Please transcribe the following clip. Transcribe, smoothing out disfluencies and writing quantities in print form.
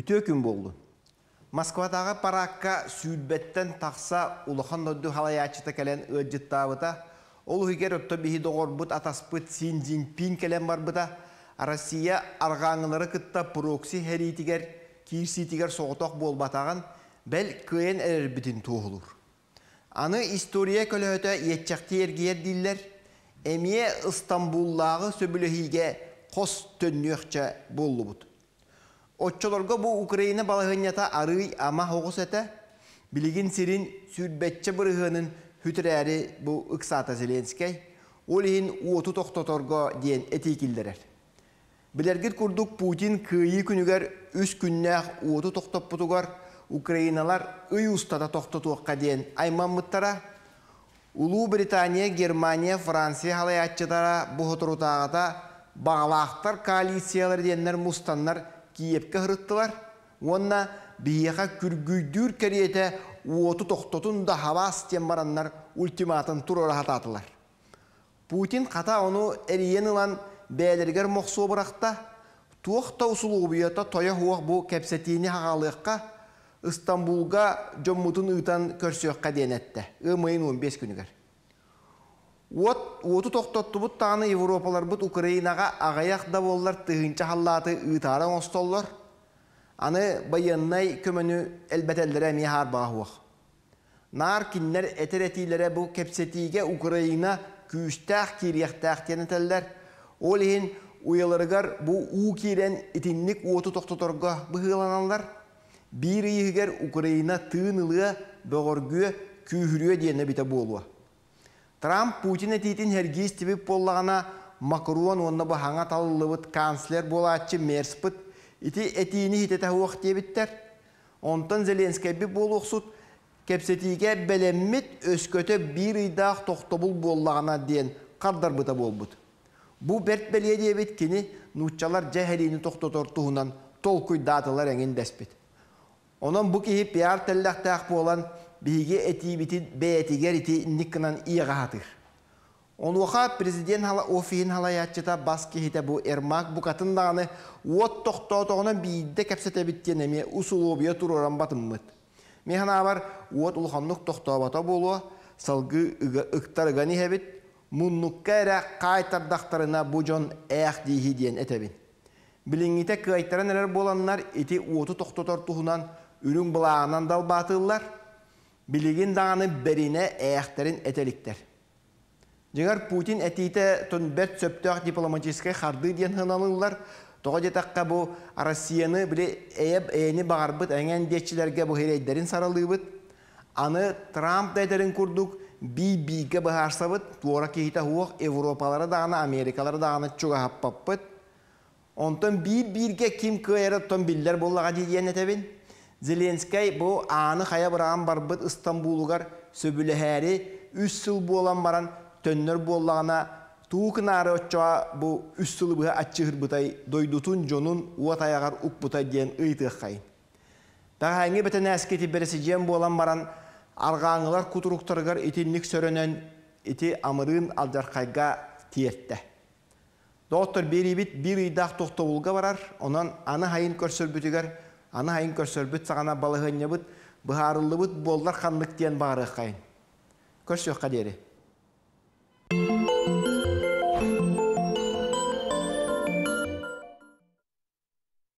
Үтүө күн буоллун. Москватааҕы параакка сүүрбэттэн тахса улахан дойду халайааччыта кэлэн ыалдьыттаабыта. Ол иһигэр отто биһи доҕорбут атаспыт Син Цзиньпин кэлэн барбыта. Россия арҕааҥҥылары кытта прокси сэриитигэр киирсиитигэр соҕотох буолбатаҕын, бэл кыайан эрэрбитин туоһулуур. Аны история көлөһөтө иэччэхтии эргийэр дииллэр, эмиэ Ыстамбуллааҕы сөбүлэһиигэ хос төннүөхчэ буоллубут. Оччолорго бу Украина балаһыанньата арыый ама оҕус этэ, билигин сирин сүүрбэччэ бырыһыанын сүтэрээри бу ыксаата Зеленскэй, ол иһин уоту тохтоторго диэн этии киллэрэр. Билэргит курдук Путин Кыайыы күнүгэр үс күннээх уоту тохтоппутугар украиналар ый устата тохтотуохха диэн аймаммыттара. Улуу Британия, Германия, Франция халайааччылара бу соторутааҕыта баҕалаахтар коалициялар диэннэр мустаннар Киевкэ сырыттылар уонна биһиэхэ күргүйдүүр кэриэтэ уоту тохтотун да хабаас диэн бараннар ультиматум туруора сатаатылар. Путин хата ону эрийэн ылан бэйэлэригэр мохсуо бырахта, туох да усулуобуйата тойо суох бу кэпсэтиини хаҕалыахха, Ыстамбулга дьоммутун ыытан көрсүөххэ диэн эттэ. Ыам ыйын 15 күнүгэр. Уот, уоту тохтоттубут даҕаны Европаларбыт Украинаҕа аҕыйах да буоллар тыһыынча халлааты ыытаары оҥостоллор. Аны байыаннай көмөнү элбэтэллэрэ эмиэ хаарбаҕа суох. Наар кинилэр этэр этиилэрэ бу кэпсэтиигэ Украина күүстээх киириэхтээх диэн этэллэр. Ол иһин уйаларыгар бу уу киирэн итинник уоту тохтоторго быһыыланаллар. Биир ый иһигэр Украина тыын ылыа, бөҕөргүө, күүһүрүө диэн эбитэ буолуо. Трамп Путин этиитин сэргии истибит буоллаҕына, Макрон уонна бу хаҥа талыллыбыт канцлер буолааччы Мерспыт ити этиини ситэтэ суох диэбиттэр. Онтон Зеленскэйбит буолуохсут кэпсэтиигэ бэлэммит өскөтө биир ыйдаах тохтобул буоллаҕына диэн хардарбыта буолбут. Бу бэрт бэлиэ диэбит кини нууччалар дьэ сэриини тохтотор туһунан толкуйдаатылар эҥин дэспит. Онон бу киһи пиар тэллэхтээх буолан биһиги этиибитин бэйэтигэр ити инник гынан иэҕэ сатыыр. Онуоха президент офиһын халайааччыта бас киһитэ бу Ермак букатын даҕаны уот тохтоотоҕуна биирдэ кэпсэтэбит диэн эмиэ усулуобуйа туруоран батыммыт. Мин санаабар, уот улаханнык тохтообото буолуо, салгыы ыктар ыган иһэбит, муннукка эрэ хаайтардахтарына бу дьон ээх дииһи диэн этэбин. Билиҥҥитэ кыайтаран эрэр буоланнар ити уоту тохтотор туһунан үрүҥ былааҕынан далбаатыыллар, билигин даҕаны бэринэ ээхтэрин этэ иликтэр. Дьиҥэр Путин этиитэ бэрт сөптөөх дипломатическай хардыы диэн сыаналыыллар. Тоҕо диэтэххэ бу Россияны били эйэ эйэни баҕарбыт эҥэн диэччилэргэ бу сирэйдэрин саралыыбыт. Аны Трамп да этэрин курдук бии-бииргэ быһаарсабыт, туора киһитэ суох Европалары даҕаны, Америкалары даҕаны чугаһаппаппыт. Онтон биир-бииргэ ким кыайара оттон биллэр буоллаҕа дии диэн этэбин. Зеленскэй бу ааны хайа быраҕан барбыт Ыстамбулугар сөбүлэһээри үс сыл буолан баран төннөр буоллаҕына туу кынаары оччоҕо бу үс сылы быһа аччыһырбытай дойдутун дьонун уот айаҕар укпутай диэн ыйытыаххайын. Бэҕэһээҥҥи бэтэнээски ити бэрэсидьиэн буолан баран арҕааҥҥылар кутуруктарыгар итинник сөрөнөн ити амырыын алдьархайга тиэртэ. Доҕоттор, биэриибит биир ыйдаах тохтобулга барар, онон аны сайын көрсөрбүтүгэр, аны сайын көрсөрбүт саҕана балаһыанньабыт быһаарыллыбыт буоллар ханнык диэн баҕарыаххайын. Көрсүөххэ диэри.